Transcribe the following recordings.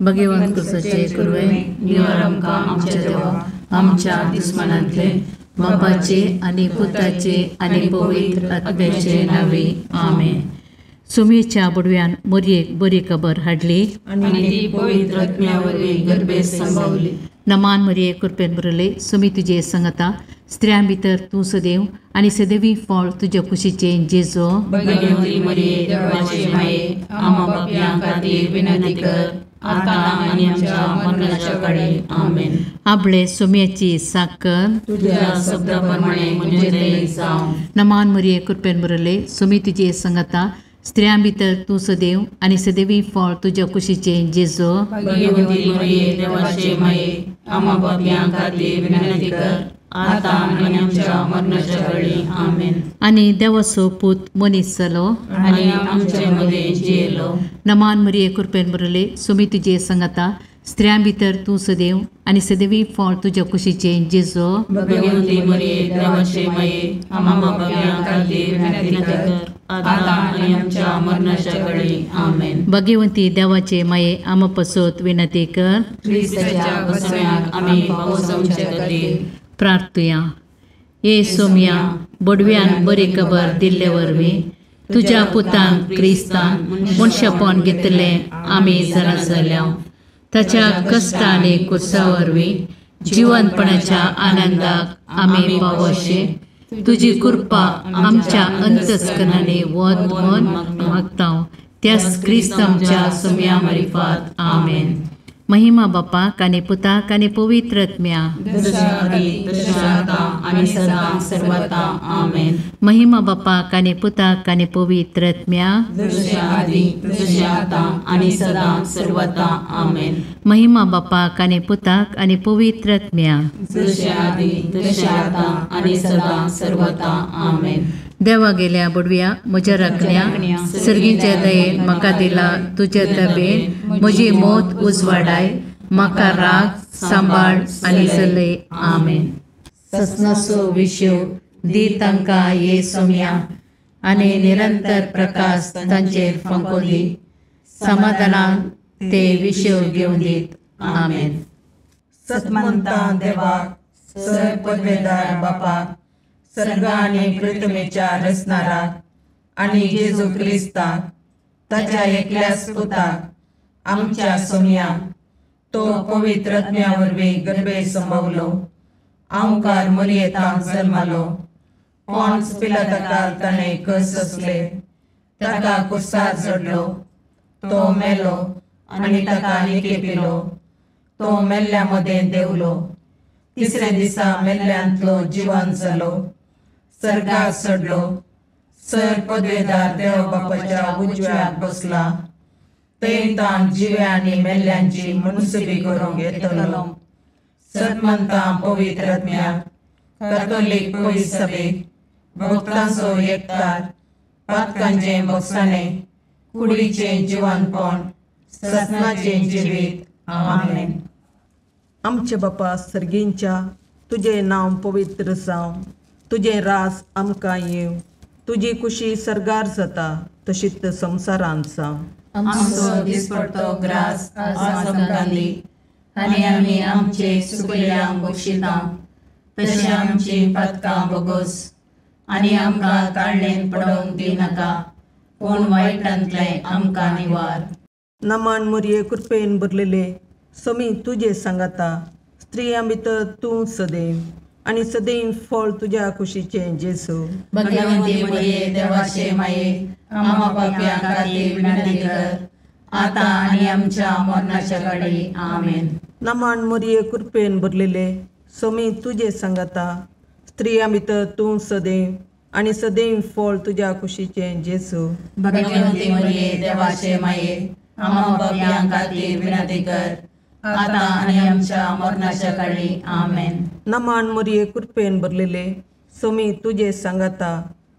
भगवंत कुसाचे कुरवे निवार आमकां आमच्या देवा आमच्या दुस्मनांतले बापाचे आनी पुताचे आनी पवित्र आत्म्याचे नांवे आमेन. सुमेच्या बुडव्यान मोरयेक बरी खबर हाडली आनी ती पवित्र आत्म्या वरवीं गर्भेत संभावली. नमान मरिये कृपेन भरले सुमी तुजे संगता स्त्रियां भितर तूं सदैव आनी सदैवी फळ तुज्या कुशीचें जेजो. भगवती मरिये देवाचे माये आम्हा पापयां खातीर विनंती कर आतां आनी आमच्या मरणाच्या काळी आमेन. आपले सुम्याची साकर तुझ्या शब्दा प्रमाणे म्हजें जावं. नमान मरिये कृपेन भरले सुमी तुजे संगता स्त्रियां भितर तूं सदैव आनी सदैवी फळ तुज्या कुशीचें जेजो. भगवती मरिये देवाचे माये आम्हा पापयां खातीर विनंती कर आतां आनी आमच्या मरणाच्या काळी आमेन. आनी देवाचो पूत मनीस जालो आनी आमचे मदें जियेलो. नमान मरिये कृपेन भरले सुमी तुजे संगता स्त्रियां भितर तूं सदैव आनी सदैवी फळ तुज्या कुशीचें जेजो. भगवती मरिये देवाचे माये आम्हा पापयां खातीर विनंती कर आतां आनी आमच्या मरणाच्या काळी आमेन. भगवंती देवाचे माये आम्हा पसत विनंती कर. क्रिस्ताच्या बसव्याक आमी पावसाचे खातीर प्रार्थुया. ये सोम्या बडव्यान बरी खबर दिल्ले वरवीं तुज्या पुतान क्रिस्तान मनशापण घेतलें आमी जाणा जाल्या. ताच्या कश्ट आनी कुर्सा वरवीं जिवनपणाच्या आनंदाक आमी पावोशे तुजी कृपा आमच्या अंतस्करणांनी वत म्हूण मागता त्याच क्रिस्त आमच्या सोम्या मारिफात आमेन. महिमा बापाक आनी पुताक आनी पवित्र आत्म्या. महिमा बापाक आनी पुताक आनी पवित्र आत्म्या. महिमा बापाक आनी पुताक आनी पवित्र आत्म्या. देवा गेल्या बुडव्या म्हज्या राखण्या सर्गीच्या दयेन म्हाका दिला तुज्या दबेन म्हजी मौत उजवाडाय म्हाका राग सांबाळ आनी चलय आमेन. ससनाचो विशय दी तांकां ये सोम्या आनी निरंतर प्रकाश तांचेर फांको दी समाधानान ते विशय घेवन दीत आमेन. सतमंता देवाक सर पदवेदार बापाक सर्ग आनी पृथ्वीच्या रचणाराक आनी जेजू क्रिस्ताक ताच्या एकल्याच पुताक आमच्या सोम्याक तो पवित्र आत्म्या वरवीं गर्भे संभवलो आंवकार मरियेतांक जल्मालो पॉन्स पिलाताकाल ताणें कस सोंसले ताका कुर्सार चडलो तो मेलो आनी ताका निकेपिलो तो मेल्ल्या मदें देंवलो तिसऱ्या दिसा मेल्ल्यांतलो जिवन जालो सर्गाक चडलो सर पदवेदार देव बापाच्या उजव्याक बसला थंय ताण जिव्या आनी मेल्ल्यांची मनसुबी करूंक येतलो. सतमंता पवित्र आत्म्याक कॅथोलीक पवित्र सभेक भक्तांचो एकतार पातकांचें भोगसाणें कुडीचें जिवनपण ससनाचें जिवीत आमेन. आमचे बापा सर्गींच्या तुजें नांव पवित्र जावं तुजें राज आमकां येवं तुजी कुशी सर्गार जाता तशीच संवसारांत जावं. आमचो दिसपडतो ग्रास आज आमकां दी आनी आमी आमचे सुकल्यांक बक्षिता तशें आमची पातकां बोगोस आनी आमकां ताळणेन पडोवंक दिनाका पूण वायटांतलें आमकां निवार. नमान मोरये कृपेन भरलेले समी तुजे सांगाता स्त्रियां भितर तूं सदैव आनी सदैव फळ तुज्या कुशीचें जेजू. भगवंती मरिये देवाचे माये आम्हा पापयां खातीर विनंती कर आतां आनी आमच्या मरणाच्या काळी आमेन. नमान मरिये कृपेन भरलेले समी तुजे सांगाता स्त्रियां भितर तूं सदैव आनी सदैव फळ तुज्या कुशीचें जेजू. भगवंती मरिये देवाचे माये आम्हा पापयां खातीर विनंती कर आतां आनी आमच्या मरणाच्या काळी आमेन. नमान मरिये कृपेन भरलेले समी तुजे सांगाता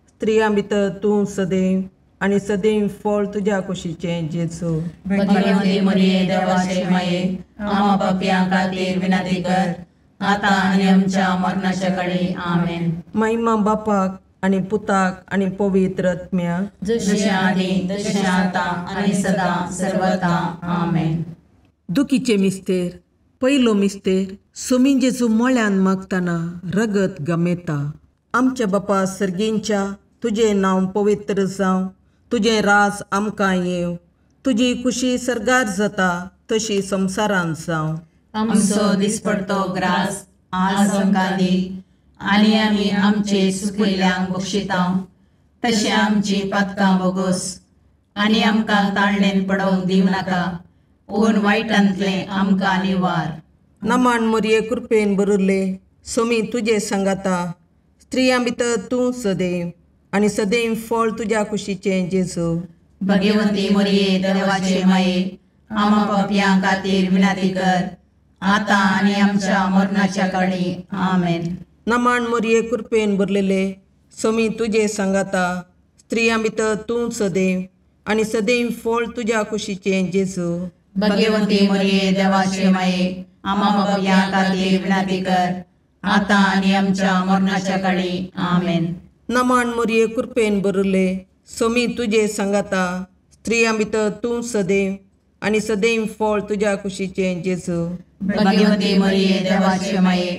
स्त्रियां भितर तूं सदैव आनी सदैव फळ तुज्या कुशीचें जेजू. भगवंती मरिये देवाचे माये आम्हा पापयां खातीर विनंती कर आतां आनी आमच्या मरणाच्या काळी आमेन. महिमा बापाक आनी पुताक आनी पवित्र आत्म्याक जशें आदी तशें आतां आनी सदां सर्वता आमेन. दुखीचे मिस्तेर पयलो मिस्तेर सोमी जेजू मळ्यान मागतना रगत गमेता. आमच्या बापा सर्गींच्या तुजें नांव पवित्र जावं, तुजें राज आमकां येवं, तुजी खुशी सर्गार जाता तशी संवसारांत जावं. आमचो दिसपडतो ग्रास आज आमकां दी आनी आमी आमचे सुकिल्ल्यांक बक्षिता तशें आमची पातकां बोगोस आनी आमकां ताळणेन पडोवंक दिवं नाका पूण वायटांतलें आमकां निवार. नमान मोरये कृपेन बरुल्ले सोमी तुजे सांगाता, स्त्रियां भितर तूं सदैव आनी सदैव फळ तुज्या कुशीचें जेजू. भगवंती मोरये देवाचे माये आमा पापयां खातीर विनंती कर आतां आनी आमच्या मरणाच्या काळी. आमेन. नमान मोरये कृपेन भरलेले सोमी तुजे सांगाता, स्त्रियां भितर तूं सदैव आनी सदैव फळ तुज्या कुशीचें जेजू. भगवंती मोरये देवाचे माये आमा पापयां खातीर विनंती कर आतां आनी आमच्या मरणाच्या काळी. आमेन. नमान मोरये कृपेन भरले सोमी तुजे सांगाता, स्त्रियां भितर तूं सदैव आनी सदैव फळ तुज्या कुशीचें जेजू. भगवंती मोरये देवाचे माये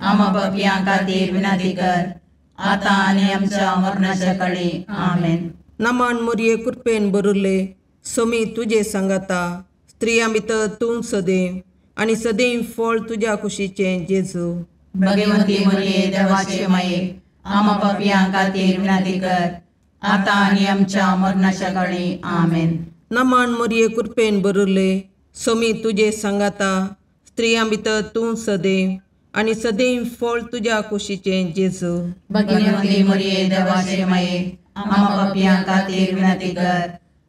आमा पापयां खातीर विनंती कर आतां आनी आमच्या मरणाच्या काळी. आमेन. नमान मोरये कृपेन भरले सोमी तुजे सांगाता, स्त्रियां भितर तूं सदैव आनी सदैव फळ तुज्या कुशीचें जेजू. भगवंती मोरये देवाचे माये आमा पापयां खातीर विनंती कर आतां आनी आमच्या मरणाच्या काळी. आमेन. नमान मोरये कृपेन भरले सोमी तुजे सांगाता, स्त्रियां भितर तूं सदैव आनी सदैव फळ तुज्या कुशीचें जेजू. भगवंती मोरये देवाचे माये आमा पापयां खातीर विनंती कर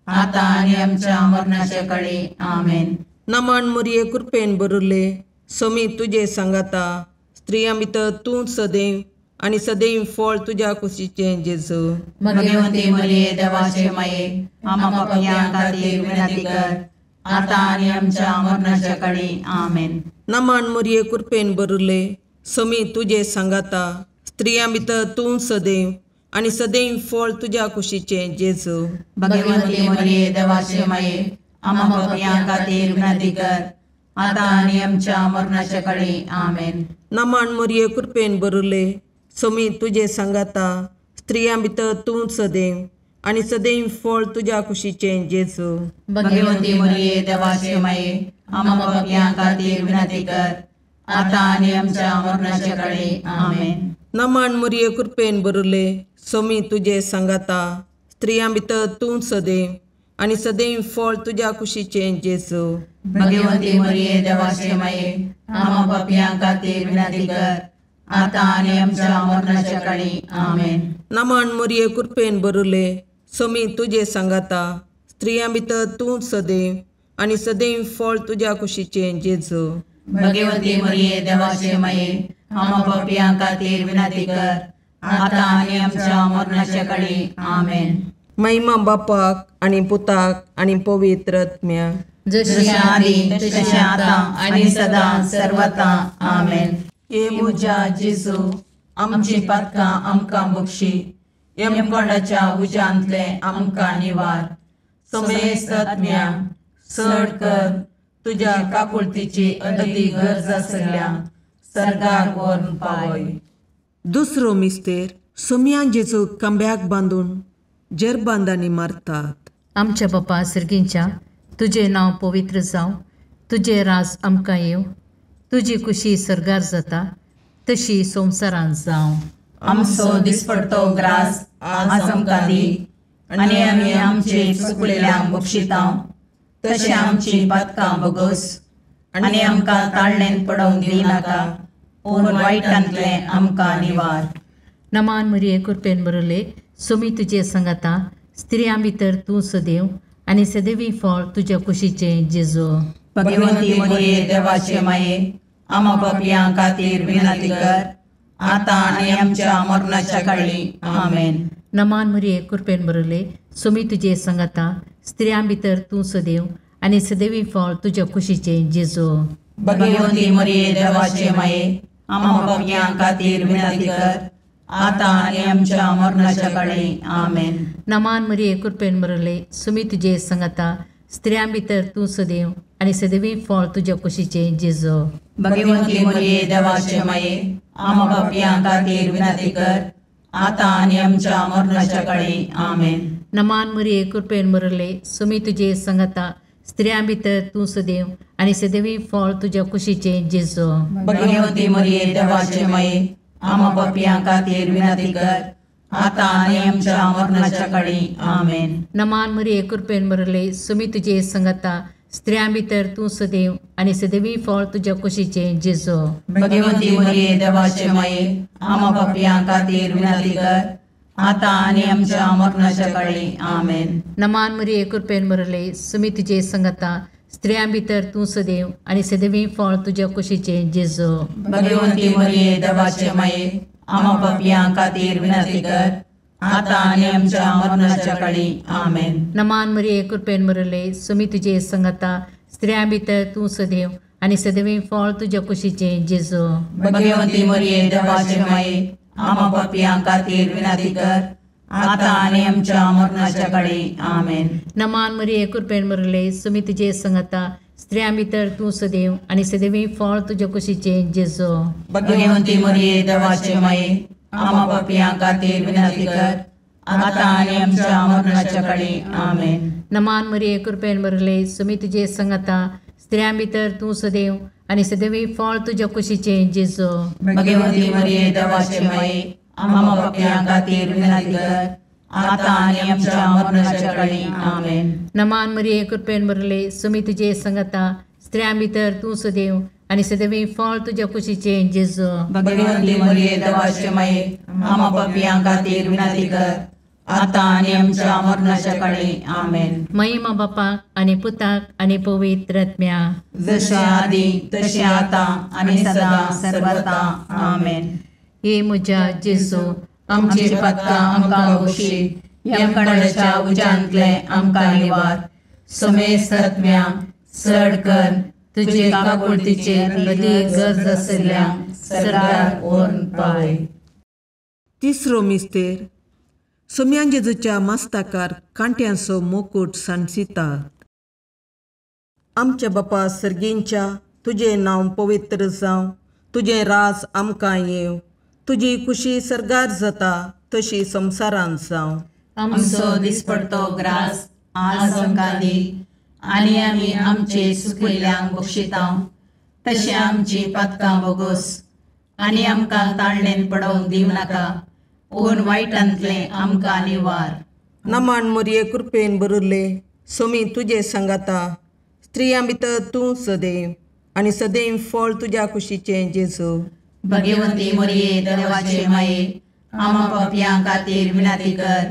आतां आनी आमच्या मरणाच्या काळी. आमेन. नमान मोरये कृपेन भरले सोमी तुजे सांगाता, स्त्रियां भितर तूं सदैव आनी सदैव फळ तुज्या कुशीचें जेजू. भगवंती मोरये देवाचे माये आमा पापयां खातीर विनंती कर आतां आनी आमच्या मरणाच्या काळी. आमेन. नमान मोरये कृपेन भरले सोमी तुजे सांगाता, स्त्रियां भितर तूं सदैव आनी सदैव फळ तुज्या कुशीचें जेजू. भगवंती मोरये देवाचे माये आमा पापयां खातीर विनंती कर आतां आनी आमच्या मरणाच्या काळी. आमेन. नमान मोरये कृपेन भरले सोमी तुजे सांगाता, स्त्रियां भितर तूं सदैव आनी सदैव फळ तुज्या कुशीचें जेजू. भगवंती मोरये देवाचे माये आमा पापयां खातीर विनंती कर आतां आनी आमच्या मरणाच्या काळी. आमेन. नमान मोरये कृपेन भरले सोमी तुजे सांगाता, स्त्रियां भितर तूं सदैव आनी सदैव फळ तुज्या कुशीचें जेजू. भगवंती मोरये देवाचे माये आमा पापयां खातीर विनंती कर आतां आनी आमच्या मरणाच्या काळी. आमेन. नमान मोरये कृपेन भरले सोमी तुजे सांगाता, स्त्रियां भितर तूं सदैव आनी सदैव फळ तुज्या कुशीचें जेजू. भगवंती मोरये देवाचे माये आमा पापयां खातीर विनंती कर आतां आनी आमच्या मरणाच्या काळी. आमेन. महिमा बापाक आनी पुताक आनी पवित्र आत्म्याक, जशी आदी तशें आतां आनी सदां सर्वता. आमेन. हे म्हज्या जेजू आमची पातकां आमकां बक्षी, यमकोंडाच्या उज्यांतलें आमकां निवार, समेस्त आत्म्या चड कर तुज्या काकुळतीची अदती गरज आसल्या सर्गाक व्हरून पावय. दुसरो मिस्तेर सोमया जेजू खांब्याक बांदून जेरबांदांनी मारतात. आमच्या बापा सर्गींच्या तुजें नांव पवित्र जावं, तुजें राज आमकां येवं, तुजी खुशी सर्गार जाता तशी संवसारांत जावं. आमचो दिसपडतो ग्रास आज आमकां दी आनी आमी आमचे चुकलेल्यांक बक्षिता तशें आमची पातकां बगोस आनी आमकां ताळणेन पडोवंक दिनाका पूण वायटांतलें आमकां निवार. नमान मरिये कृपेन बरले सोमी तुजे सांगाता, स्त्रियां भितर तूं सदैव आनी सदैवी फळ तुज्या कुशीचें जेजू. भगवंती मरिये देवाचे माये आमा पापयां खातीर विनंती कर आतां आनी आमच्या मरणाच्या काळी. आमेन. नमान मरिये कृपेन बरले सोमी तुजे सांगाता, स्त्रियां भितर तूं सदैव आनी सदैवी फळ तुज्या कुशीचें जेजू. भगवंती मरिये देवाचे माये आमा पापयां खातीर विनंती कर आतां आनी आमच्या मरणाच्या काळी. आमेन. नमान मरिये कृपेन बरले सोमी तुजे सांगाता, स्त्रियां भितर तूं सदैव आनी सदैवी फळ तुज्या कुशीचें जेजू. भगवंती मरिये देवाचे माये, आम्हा पापयां खातीर विनंती कर, आतां आनी आमच्या मरणाच्या काळी. आमेन. नमान मरिये, कृपेन भरले, सुमी तुजे संगता, स्त्रियां भितर तूं सदैव आनी सदैवी फळ तुज्या कुशीचें जेजू. भगवंती मरिये देवाचे माये, आम्हा पापयां खातीर विनंती कर, आतां आनी आमच्या मरणाच्या काळी. आमेन. नमान मरिये, कृपेन भरले, सुमी तुजे संगता, स्त्रियां भितर तूं सदैव आनी सदैवी फळ तुज्या कुशीचें जेजू. भगवंती मरिये देवाचे माये, आम्हा पापयां खातीर विनंती कर, आतां आनी आमच्या मरणाच्या काळी. आमेन. नमान मरिये, कृपेन भरले, सुमी तुजे संगता, स्त्रियां भितर तूं सदैव आनी सदैवी फळ तुज्या कुशीचें जेजू. भगवंती मरिये देवाचे माये, आम्हा पापयां खातीर विनंती कर, आतां आनी आमच्या मरणाच्या काळी. आमेन. नमान मरिये, कृपेन भरले, सुमी तुजे संगता, स्त्रियां भितर तूं सदैव आनी सदैवी फळ तुज्या कुशीचें जेजू. भगवंती मरिये देवाचे माये, आम्हा पापयां खातीर विनंती कर, आतां आनी आमच्या मरणाच्या काळी. आमेन. नमान मरिये, कृपेन भरले, सुमी तुजे संगता, स्त्रियां भितर तूं सदैव आनी सदैवी फळ तुज्या कुशीचें जेजू. भगवंती मरिये देवाचे माये, आम्हा पापयां खातीर विनंती कर, आतां आनी आमच्या मरणाच्या काळी. आमेन. नमान मरिये, कृपेन भरले, सुमी तुजे संगता, स्त्रियां भितर तूं सदैव आनी सदैवी फळ तुज्या कुशीचें जेजू. भगवंती मरिये देवाचे माये, आम्हा पापयां खातीर विनंती कर, आतां आनी आमच्या मरणाच्या काळी. आमेन. नमान मरिये, कृपेन भरले, सुमी तुजे संगता, स्त्रियां भितर तूं सदैव आनी सदैवी फळ तुज्या कुशीचें जेजू. भगवंती मरिये देवाचे माये, आम्हा पापयां खातीर विनंती कर, आतां आनी आमच्या मरणाच्या काळी. आमेन. महिमा बापाक आनी पुताक आनी पवित्र आत्म्या, जशें आदी तशें आतां आनी सदां सर्वता. आमेन. हे म्हज्या जेजू, आमची पातकां आमकां बक्षी, यमकणाच्या उज्यांतले आमकां निवार, समेस्त आत्म्या चड कर तुजे काकुळतीचेर अदीक गरज आशिल्ल्या सरकार व्हरून पावय. तिसरो मिस्तेर. सोम्यान जेजूच्या मस्ताकार कांट्यांचो मुकूट सांडसितात. आमच्या बापा सर्गींच्या, तुजें नांव पवित्र जावं, तुजें राज आमकां येवं, तुजी कुशी सर्गार जाता तशी संवसारांत जावं. आमचो दिसपडतो ग्रास आज आमकां दी, आनी आमी आमचे सुकिल्ल्यांक बक्षिता तशें आमची पातकां बोगोस, आनी आमकां ताळणेन पडोवंक दिवं नाका, पूण वायटांतलें आमकां निवार. नमान मरिये, कृपेन भरिल्ले, सोमी तुजे सांगाता, स्त्रियां भितर तूं सदैव आनी सदैव फळ तुज्या कुशीचें जेजू. भगवंती मरिये देवाचे माये, आम्हा पापयां खातीर विनंती कर,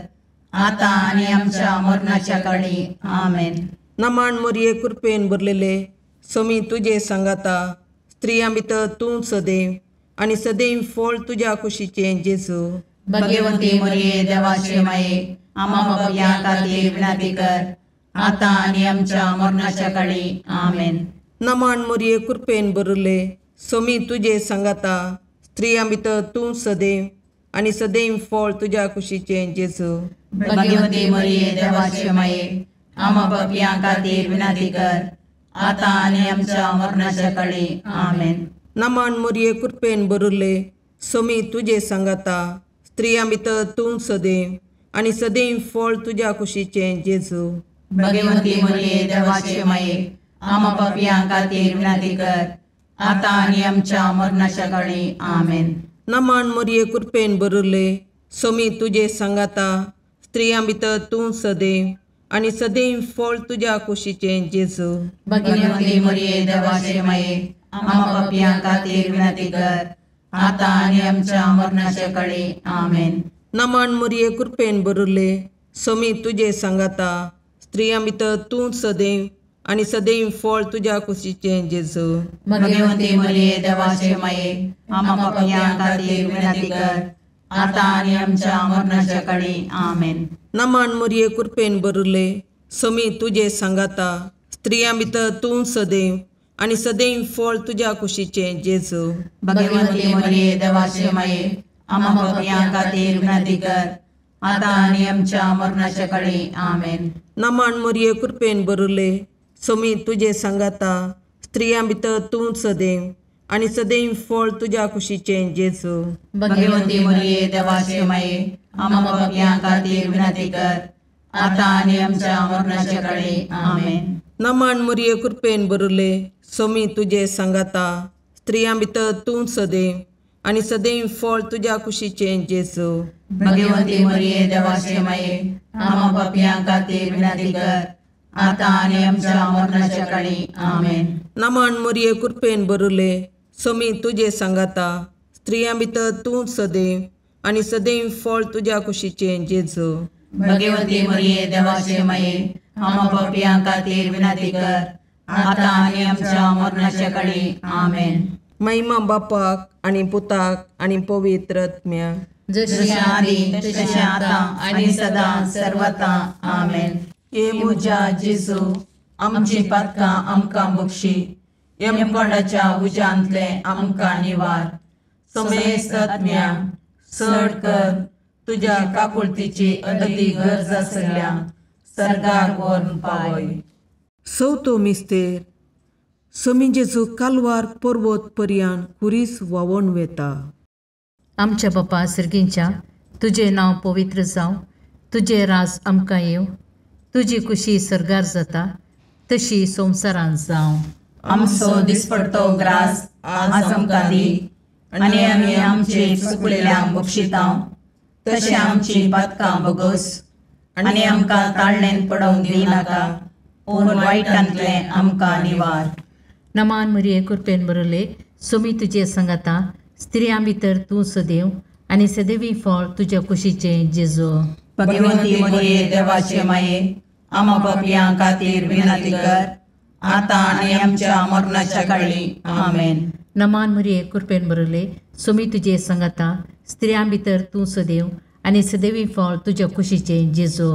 आतां आनी आमच्या मरणाच्या काळी. आमेन. नमान मरिये, कृपेन भरलेले, सोमी तुजे सांगाता, स्त्रियां भितर तूं सदैव आनी सदैव फळ तुज्या कुशीचें जेजू. भगवंती मरिये देवाचे माये, आम्हा पापयां खातीर विनंती कर, आतां आनी आमच्या मरणाच्या काळी. आमेन. नमान मरिये, कृपेन भरिल्ले, सोमी तुजे सांगाता, स्त्रियां भितर तूं सदैव आनी सदैव फळ तुज्या कुशीचें जेजू. भगवंती मरिये देवाचे माये, आम्हा पापयां खातीर विनंती कर, आतां आनी आमच्या मरणाच्या काळी. आमेन. नमान मरिये, कृपेन भरिल्ले, सोमी तुजे सांगाता, स्त्रियां भितर तूं सदैव आनी सदैव फळ तुज्या कुशीचें जेजू. भगवंती मरिये देवाचे माये, आम्हा पापयां खातीर विनंती कर, आतां आनी आमच्या मरणाच्या काळी. आमेन. नमान मरिये, कृपेन भरिल्ले, सोमी तुजे सांगाता, स्त्रियां भितर तूं सदैव आनी सदैव फळ तुज्या कुशीचें जेजू. भगवंती मरिये देवाचे माये, आम्हा पापयां खातीर विनंती कर, आतां आनी आमच्या मरणाच्या काळी. आमेन. नमान मरिये, कृपेन भरिल्ले, सोमी तुजे सांगाता, स्त्रियां भितर तूं सदैव आनी सदैव फळ तुज्या कुशीचें जेजू. भगवंती मरिये देवाचे माये, आम्हा पापयां खातीर विनंती कर, आतां आनी आमच्या मरणाच्या काळी. आमेन. नमान मरिये, कृपेन भरिल्ले, सोमी तुजे सांगाता, स्त्रियां भितर तूं सदैव आनी सदैव फळ तुज्या कुशीचें जेजू. भगवंती मरिये देवाचे माये, आम्हा पापयां खातीर विनंती कर, आतां आनी आमच्या मरणाच्या काळी. आमेन. नमन मरिये कृपेन भरिल्ले, स्वामी तुजे सांगाता, स्त्रियां भितर तूं सदैव आनी सदैव फळ तुज्या कुशीचें जेजू. भगवंती मरिये देवाचे माये, आम्हा पापयां खातीर विनंती कर, आतां आनी आमच्या मरणाच्या काळी. आमेन. नमन मरिये कृपेन भरिल्ले, स्वामी तुजे सांगाता, स्त्रियां भितर तूं सदैव आनी सदैव फळ तुज्या कुशीचें जेजू. भगवंती मरिये देवाचे माये, आम्हा पापयां खातीर विनंती कर, आतां आनी आमच्या मरणाच्या काळी. आमेन. नमन मरिये कृपेन भरिल्ले, स्वामी तुजे सांगाता, स्त्रियां भितर तूं सदैव आनी सदैव फळ तुज्या कुशीचें जेजू. भगवंती मरिये देवाचे माये, आम्हा पापयां खातीर विनंती कर, आतां आनी आमच्या मरणाच्या काळी. आमेन. महिमा बापाक आनी पुताक आनी पवित्र आत्म्याक, जशें आदी तशें आतां आनी सदां सर्वता. आमेन. हे म्हज्या जेजू, आमची पातकां आमकां बक्षी, यमकोंडाच्या उज्यांतले आमकां निवार, समेस्त आत्म्या चड कर तुज्या काकुळतीची अदती गरज आसल्या सर्गाक व्हरून पावय. चवथो मिस्तेर. स्वामी जेजू कालवार पर्वत पर्यान खुरीस व्हांवून वेता. आमच्या बापा सर्गींच्या, तुजें नांव पवित्र जावं, तुजें राज आमकां येवं, तुजी कुशी सर्गार जाता तशी संवसारांत जावं. आमचो दिसपडतो ग्रास आज आमकां दी, आनी आमी आमचे चुकलेल्यांक बक्षितां तशें आमची पातकां बगस, आनी आमकां ताळणेन पडोवंक दिनाका, पूण वायटांतलें आमकां निवार. नमान मरिये कृपेन भरिल्ले, स्वामी तुजे सांगाता, स्त्रियां भितर तूं सदैव आनी सदैवी फळ तुज्या कुशीचें जेजू. भगवंती मरिये देवाचे माये, आम्हा पापयां खातीर विनंती कर, आतां आनी आमच्या मरणाच्या काळी. आमेन. नमान मरिये कृपेन भरिल्ले, स्वामी तुजे सांगाता, स्त्रियां भितर तूं सदैव आनी सदैवी फळ तुज्या कुशीचें जेजू.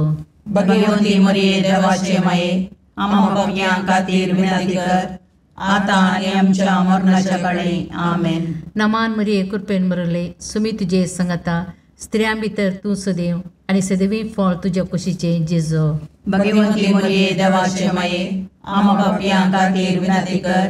भगवंती मरिये देवाचे माये, आम्हा पापयां खातीर विनंती कर, आतां आनी आमच्या मरणाच्या काळी. आमेन. नमान मरिये कृपेन भरिल्ले, स्वामी तुजे सांगाता, स्त्रियां भितर तूं सदैव आनी सदैवी फळ तुज्या कुशीचें जेजू. भगवंती मरिये देवाचे माये, आम्हा पापयां खातीर विनंती कर,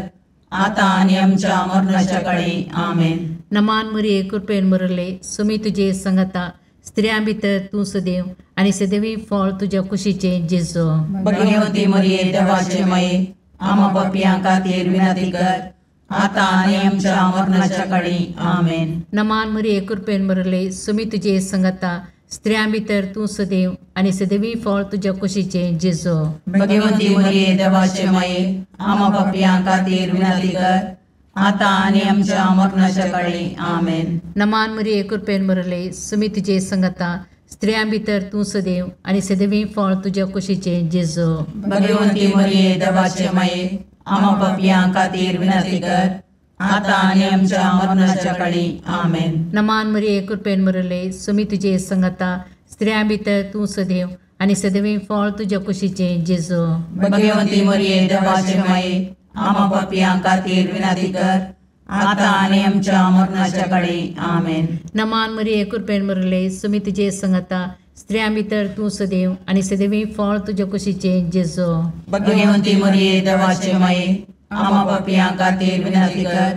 आतां आनी आमच्या मरणाच्या काळी. आमेन. नमान मरिये कृपेन भरिल्ले, स्वामी तुजे सांगाता, स्त्रियां भितर तूं सदैव आनी सदैवी फळ तुज्या कुशीचें जेजू. भगवंती मरिये देवाचे माये, आम्हा पापयां खातीर विनंती कर, आतां आनी आमच्या मरणाच्या काळी. आमेन. नमान मरिये कृपेन भरिल्ले, स्वामी तुजे सांगाता, स्त्रियां भितर तूं सदैव आनी सदैवी फळ तुज्या कुशीचें जेजू. भगवंती मरिये देवाचे माये, आम्हा पापयां खातीर विनंती कर, आतां आनी आमच्या मरणाच्या काळी. आमेन. नमान मरिये कृपेन भरिल्ले, स्वामी तुजे सांगाता, स्त्रियां भितर तूं सदैव आनी सदैवी फळ तुज्या कुशीचें जेजू. भगवंती मरिये देवाचे माये, आम्हा पापयां खातीर विनंती कर, आतां आनी आमच्या मरणाच्या काळी. आमेन. नमान मरिये कृपेन भरिल्ले, स्वामी तुजे सांगाता, स्त्रियां भितर तूं सदैव आनी सदैवी फळ तुज्या कुशीचें जेजू. भगवंती मरिये देवाचे माये, आम्हा पापयां खातीर विनंती कर, आतां आनी आमच्या मरणाच्या काळी. आमेन. नमान मरिये कृपेन भरिल्ले, स्वामी तुजे सांगाता, स्त्रियां भितर तूं सदैव आनी सदैवी फळ तुज्या कुशीचें जेजू. भगवंती मरिये देवाचे माये, आम्हा पापयां खातीर विनंती कर,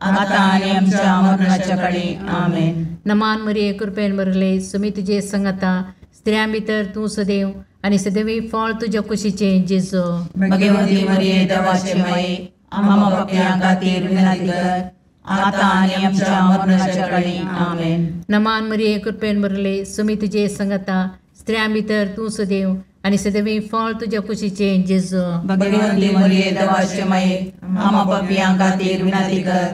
आतां आनी आमच्या मरणाच्या काळी. आमेन. नमान मरिये कृपेन भरिल्ले, स्वामी तुजे सांगाता, स्त्रियां भितर तूं सदैव आनी सदैवी फळ तुज्या कुशीचें जेजू. भगवंती मरिये देवाचे माये, आम्हा पापयां खातीर विनंती कर, आतां आनी आमच्या मरणाच्या काळी. आमेन. नमान मरिये कृपेन भरिल्ले, स्वामी तुजे सांगाता, स्त्रियां भितर तूं सदैव आनी सदैवी फळ तुज्या कुशीचें जेजू. भगवंती मरिये देवाचे माये, आम्हा पापयां खातीर विनंती कर,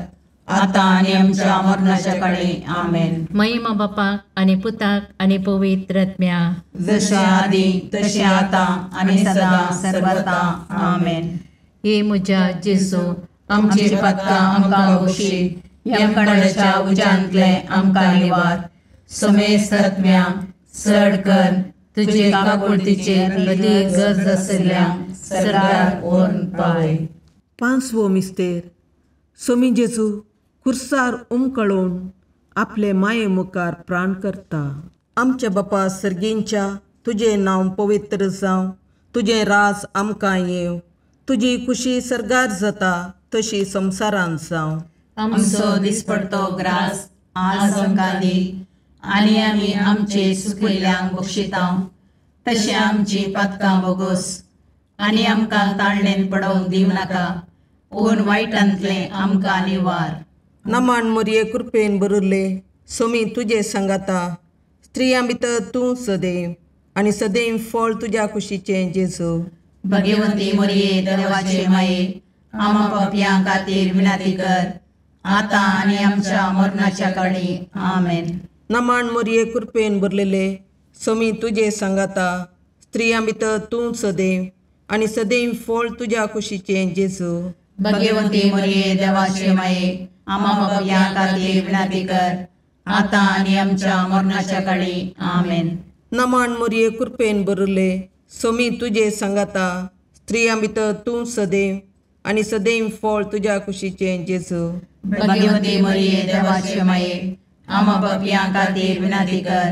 आतां आनी आमच्या मरणाच्या काळी. आमेन. महिमा बापाक आनी पुताक आनी पवित्र आत्म्याक, जशें आदी तशें आतां आनी सदां सर्वता. आमेन. हे म्हज्या जेजू, आमची पातकां आमकां बक्षी, यमकंडाच्या उज्यांतले आमकां निवार, समेस्त आत्म्या चड कर तुजे काकुळतीचेर अदीक गरज आशिल्ल्या सर्गाक व्हरून पावय. पांचवो मिस्तेर. स्वामी जेजू खुर्सार उमकळून आपले माये मुखार प्राण करता. आमच्या बापा सर्गींच्या तुजें नांव पवित्र जावं, तुजें राज आमकां येवं, तुजी खुशी सर्गार जाता तशी संवसारांत जावं. आमचो दिसपडतो ग्रास आज आमकां दी आनी आमी आमचे सुकिल्ल्यांक बक्षिता तशें आमची पातकां बोगोस आनी आमकां ताळणेन पडोवंक दिवं नाका पूण वायटांतलें आमकां निवार. नमान मोरये कृपेन बरुल्ले सोमी तुजे सांगाता, स्त्रियां भितर तूं सदैव आनी सदैव फळ तुज्या कुशीचें जेजू. भगवंती मोरये देवाचे माये आमा पापयां खातीर विनंती कर आतां आनी आमच्या मरणाच्या काळी. आमेन. नमान मोरये कृपेन भरलेले सोमी तुजे सांगाता, स्त्रियां भितर तूं सदैव आनी सदैव फळ तुज्या कुशीचें जेजू. भगवंती मोरये देवाचे माये आमा पापयां खातीर विनंती कर आतां आनी आमच्या मरणाच्या काळी. आमेन. नमान मोरये कृपेन भरले सोमी तुजे सांगाता, स्त्रियां भितर तूं सदैव आनी सदैव फळ तुज्या कुशीचें जेजू. भगवंती मोरये देवाचे माये आमा पापयां खातीर विनंती कर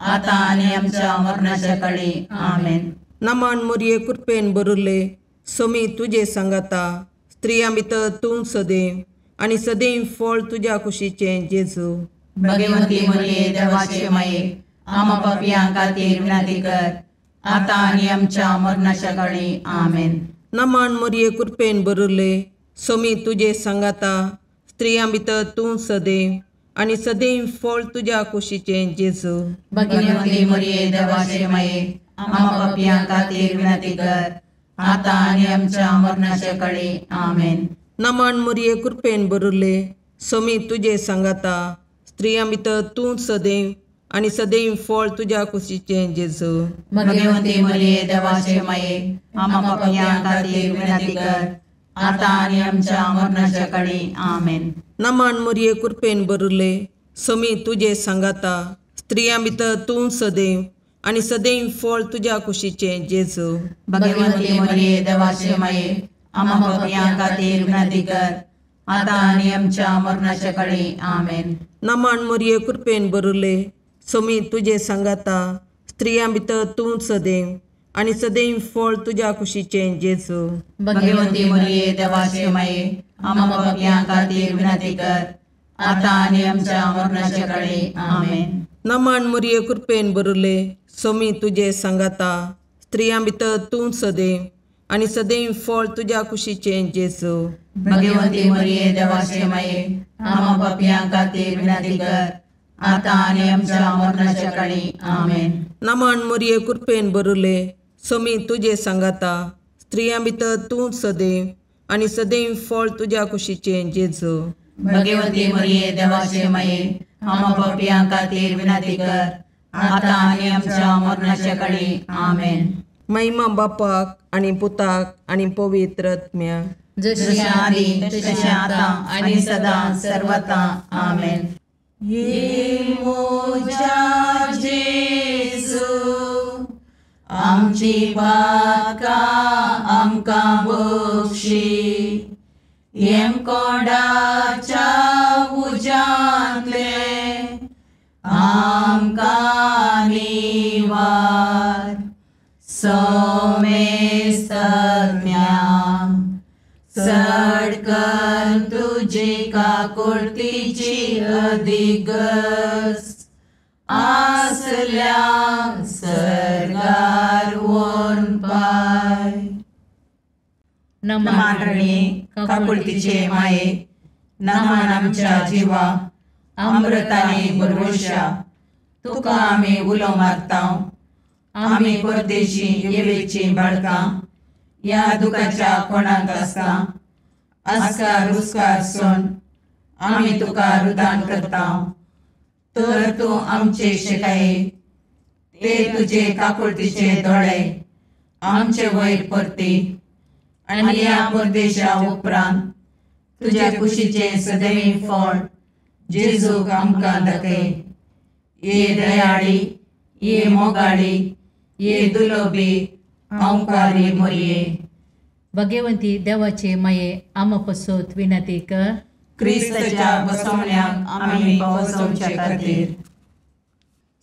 आतां आनी आमच्या मरणाच्या काळी. आमेन. नमान मोरये कृपेन भरले सोमी तुजे सांगाता, स्त्रियां भितर तूं सदैव आनी सदैव फळ तुज्या कुशीचें जेजू. भगवंती मोरये देवाचे माये आमा पापयां खातीर विनंती कर आतां आनी आमच्या मरणाच्या काळी. आमेन. नमान मोरये कृपेन भरले सोमी तुजे सांगाता, स्त्रियां भितर तूं सदैव आनी सदैव फळ तुज्या कुशीचें जेजू. भगवंती मोरये देवाचे माये आमा पापयां खातीर विनंती कर आतां आनी आमच्या मरणाच्या काळी. आमेन. नमान मोरये कृपेन भरले सोमी तुजे सांगाता, स्त्रियां भितर तूं सदैव आनी सदैव फळ तुज्या कुशीचें जेजू. भगवंती मोरये देवाचे माये आमा पापयां खातीर विनंती कर आतां आनी आमच्या मरणाच्या काळी. आमेन. नमान मोरये कृपेन भरले सोमी तुजे सांगाता, स्त्रियां भितर तूं सदैव आनी सदैव फळ तुज्या कुशीचें जेजू. भगवंती मोरये देवाचे माये आमा पापयां खातीर विनंती कर आतां आनी आमच्या मरणाच्या काळी. आमेन. नमान मोरये कृपेन भरले सोमी तुजे सांगाता, स्त्रियां भितर तूं सदैव आनी सदैव फळ तुज्या कुशीचें जेजू. भगवंती मोरये देवाचे माये आमा पापयां खातीर विनंती कर आतां आनी आमच्या मरणाच्या काळी. आमेन. नमान मोरये कृपेन भरले सोमी तुजे सांगाता, स्त्रियां भितर तूं सदैव आनी सदैव फळ तुज्या कुशीचें जेजू. भगवंती मोरये देवाचे माये आमा पापयां खातीर विनंती कर आतां आनी आमच्या मरणाच्या काळी. आमेन. नमान मोरये कृपेन भरले सोमी तुजे सांगाता, स्त्रियां भितर तूं सदैव आनी सदैव फळ तुज्या कुशीचें जेजू. भगवंती मोरये देवाचे माये आमा पापयां खातीर विनंती कर आतां आनी आमच्या मरणाच्या काळी. आमेन. महिमा बापाक आनी पुताक आनी पवित्र आत्म्याक, जशी आदी तशें आतां आनी सदां सर्वता. आमेन. ये मोजा जेजू आमची पातकां आमकां बक्षी, येमकोंडाच्या उज्यांतले आमकां निवार. सोमेस्तज्ञा चड कर तुजी काकुळतीची अधिगस आसल्या सर्गार व्हरून पाय. नमान रणी काकुळतीचे माये, नमान आमच्या जिवा अमृताने भरवशा, तुका आमी उलो मारता. आमी परदेशी येवेची बाळकां ह्या दुखाच्या कोणाक आसता आस्कार रुस्कार सोन आमी तुका रुदान करता. तर तूं आमचे शिकाये ते तुजे काकुळतीचे दोळे आमचे वयर परती आनी ह्या परदेशा उपरांत तुज्या कुशीचें सदैव फळ जेजूक आमकां दाखय. ये दयाळी, ये मोगाळी, ये दुलोबी अंकारी मोरये. भगवंती देवाचे माये आमा पसोत विनंती कर. क्रिस्ताच्या बसवण्याक आमी पावसोवचे खातीर.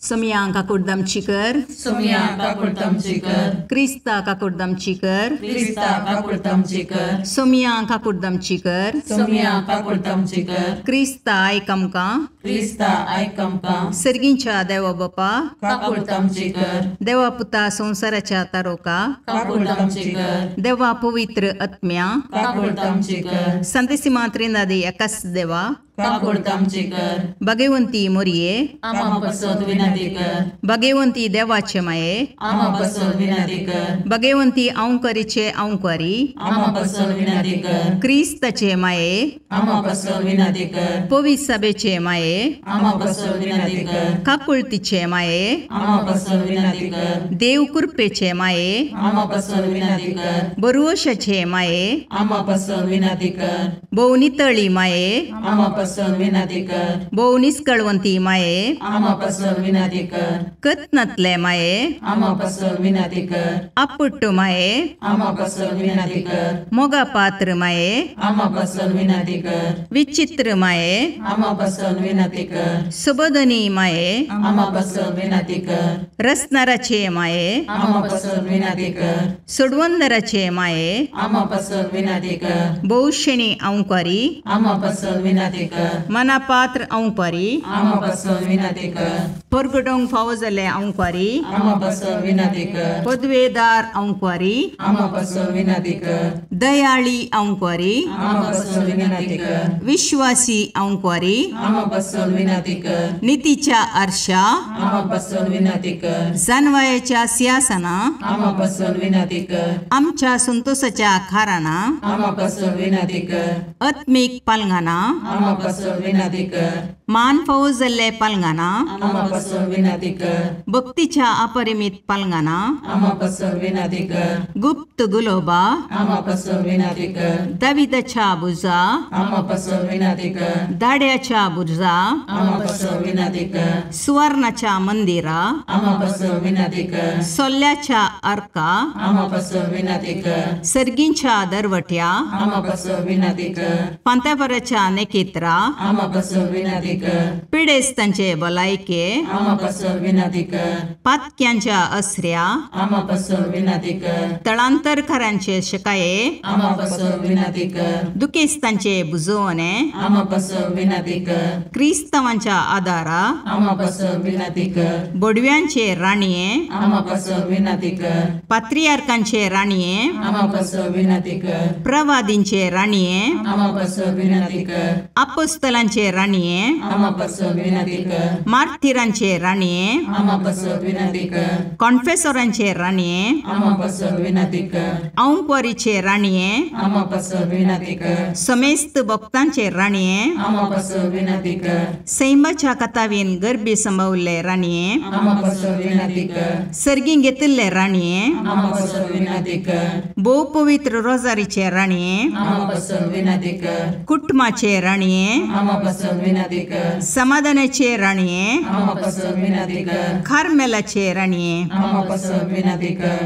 सोमया काकुडदामची कर, सोमया काकुडदामची कर, क्रिस्ता काकुडदामची कर, क्रिस्ता काकुडदामची कर, सोमया काकुडदामची कर, सोमया काकुडदामची कर, क्रिस्ता आयक आमकां, क्रिस्ता आयक आमकां, सर्गींच्या देवा बापा काकुडदामची कर, देवा पुता संवसाराच्या तारोका काकुडदामची कर, देवा पवित्र आत्म्या काकुडदामची कर, संतेसिमा त्रिनादी एकाच देवा काकुडदामची कर, भगवंती मोरये आमा पासत विनंती कर, भगवंती देवाचे माये आमा पासत विनंती कर, भगवंती औंकरीचे औंकरी आमा पासत विनंती कर, क्रिस्ताचे माये आमा पासत विनंती कर, पवित्र सभेचे माये आमा पासत विनंती कर, काकुळतीचे माये आमा पासत विनंती कर, देव कृपेचे माये आमा पासत विनंती कर, बरुवशाचे माये आमा पासत विनंती कर, भोव नितळी माये आमा पासत विनंती कर, भोव निस्कळवंती माये आमा पासत विनंती कर, कत्नातले माये आमा पासत विनंती कर, आपुट्ट माये आमा पासत विनंती कर, मोगा पात्र माये आमा पासत विनंती कर, विचित्र माये आमा पासत विनंती कर, सुबोधनी माये आमा पासत विनंती कर, रसनाराचे माये आमा पासत विनंती कर, सोडवंदराचे माये आमा पासत विनंती कर, भोवशेणी औंकारी आमा पासत विनंती कर, मनापात्र औंकारी आमा पासत विनंती कर, परगटोंक फावो जाल्ले औंकारी आमा पासत विनंती कर, पदवेदार औंकारी आमा पासत विनंती कर, दयाळी औंकारी आमा पासत विनंती कर, विश्वासी औंकारी आमा पासत विनंती कर, नितीच्या आरशा आमा पासत विनंती कर, जानवायाच्या सिंहासना आमा पासत विनंती कर, आमच्या संतोषाच्या खाराना आमा पासत विनंती कर, आत्मीक पालंगाना आमा पासत विनंती कर, मान फावो जाल्ले पालंगाना आमा पासत विनंती कर, भक्तीच्या अपरिमित पालंगाना आमा पासत विनंती कर, गुप्त गुलोबा आमा पासत विनंती कर, दाविदाच्या बुजा आमा पासत विनंती कर, दाड्याच्या बुर्जा आमा पासत विनंती कर, सुवर्णाच्या मंदिरा आमा पासत विनंती कर, सोल्ल्याच्या अर्का आमा पासत विनंती कर, सर्गींच्या दरवट्या आमा पासत विनंती कर, पांतापराच्या नेकेत्रा आमा पासत विनंती कर, पिडेस्तांचे भलायके आमा पासत विनंती कर, पातक्यांच्या असऱ्या आमा पासत विनंती कर, तळांतरकारांचे शकाये आमा पासत विनंती कर, दुखेस्तांचे बुजवणे आमा पासत विनंती कर, क्रिस्तावांच्या आदारा आमा पासत विनंती कर, बोडव्यांचे राणये आमा पासत विनंती कर, पात्रियार्कांचे राणये आमा पासत विनंती कर, प्रवादींचे राणये आमा पासत विनंती कर, अपोस्तलांचे राणये आमा पासत विनंती कर, मार्थिरांचे राणये आमा पासत विनंती कर, कॉन्फेसोरांचे राणये आमा पासत विनंती कर, औंकवारीचे राणये आमा पासत विनंती कर, समेस्त भक्तांचे राणये आमा पासत विनंती कर, सैमाच्या कथावीन गर्भी संभवल्ले राणये आमा पासत विनंती कर, सर्गीं घेतिल्ले राणये आमा पासत विनंती कर, भोव पवित्र रोजारीचे राणये आमा पासत विनंती कर, कुटुंबाचे राणये आमा पासत विनंती कर, समाधानाचे राणये आमा पासत विनंती कर, कार्मेलाचे राणये आमा पासत विनंती कर,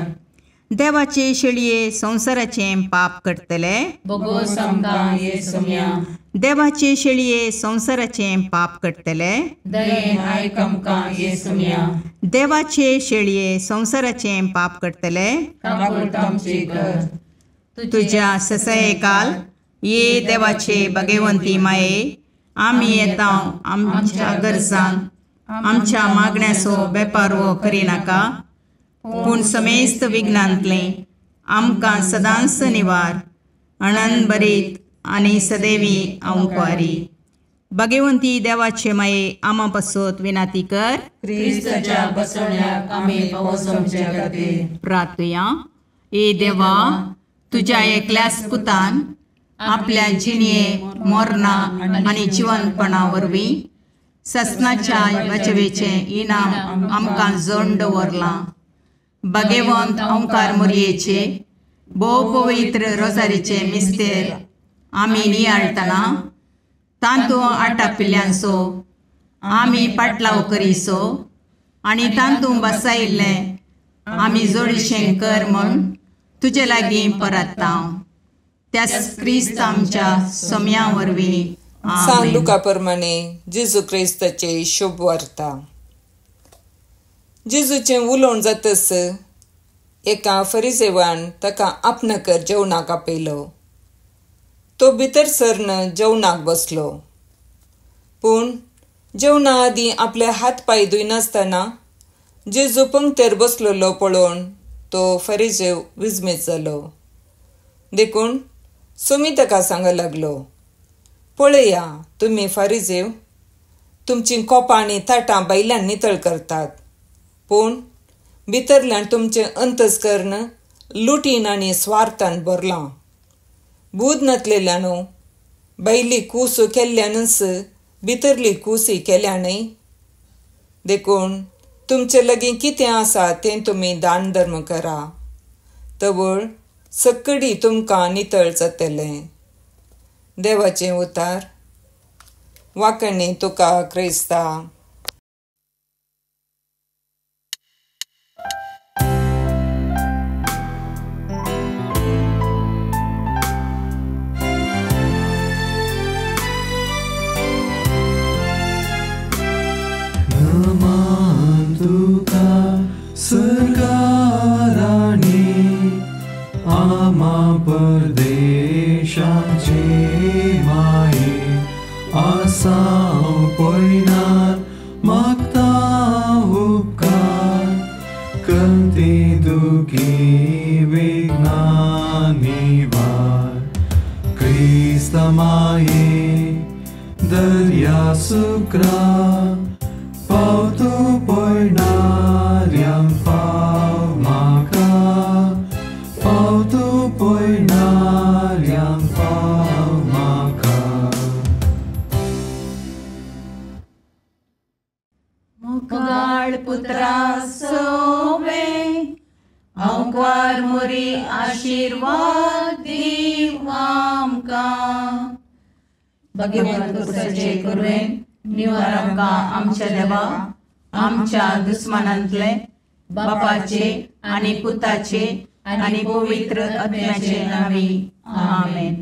देवाचे शेळये संवसाराचे पाप करतले बोगोस आमकां ये सोम्या, देवाचे शेळये संवसाराचे पाप करतले दयेन आयक आमकां ये सोम्या, देवाचे शेळये संवसाराचे पाप करतले काकुळट आमची कर, तुझ्या ससयकाल ये देवाचे भगवंती माये आमी येता आमच्या गरजांक आमच्या मागण्याचो बेपारवो करिनाका पूण समेस्त विघ्नांतलें आमकां सदांच निवार अणनभरीत आनी सदैवी औंकवारी. भगवंती देवाचे माये आमा पासत विनाती कर. क्रिस्ताच्या बसवण्याक आमी पावस आमच्या खातीर प्रार्थुया. ए देवा, तुज्या एकल्याच पुतान आपल्या जिणये मरणा आनी जिवनपणा वरवीं ससनाच्या वाचवेचें इनाम आमकां जोड दवरलां. भगवंत ओंकार मोरयेचे भोव पवित्र रोजारीचे मिस्तेर आमी नियाळटना तांतू आटापिल्ल्यांचो आमी पाटलाव करीसो आनी तांतू बसायिल्लें आमी जोडीशें कर म्हूण तुजे लागीं परत्ता. त्याच क्रिस्त आमच्या सोम्या वरवीं. सान लुका प्रमाणे जेजू क्रिस्ताचे शुभ वार्ता. जेजूचें उलोवण जातच एका फरिजेवान ताका आपणकर जेवणाक आपयलो. तो भितर सरन जेवणाक बसलो. पूण जेवणा आदीं आपले हात पांय धुयनासतना जेजू पंक्तेर बसलेलो पळोवन तो फरिजेव विजमीत जालो. देखून सोमी ताका सांगूंक लागलो, पळया तुमी फारिजेव तुमचीं कोपां आनी ताटां भायल्यान नितळ करतात, पूण भितरल्यान तुमचें अंतस्कर्ण लुटीन आनी स्वार्थान भरलां. बूद नातलेल्यानू भायली कूस केल्ल्यानच भितरली कूसय केल्या न्हय. देखून तुमचे लागीं कितें आसा तें तुमी दान धर्म करा, तवळ सक्कडी तुमकां नितळ जातलें. देवाचें उतार. वाकणी तुका क्रिस्ता. नमन तुका सरकाराणी आमा परदेशाचे माये आसाव पयनार मागता उपकार कंती दुखी विघ्ना निवार क्रिस्त माये दर्या सुक्रा पावतो पयणाऱ्यांक पाव म्हाका पावतो पयणाऱ्यांक पाव म्हाका. मुगाळ पुत्रा सोवे अंकार मोरी आशीर्वाद दीव आमकां. भगवंत कुसाचे कुरवेन निवार आमकां आमच्या देवा आमच्या दुस्मानांतले बापाचे आनी पुताचे आनी पवित्र आत्म्याचे नांवी. आमेन.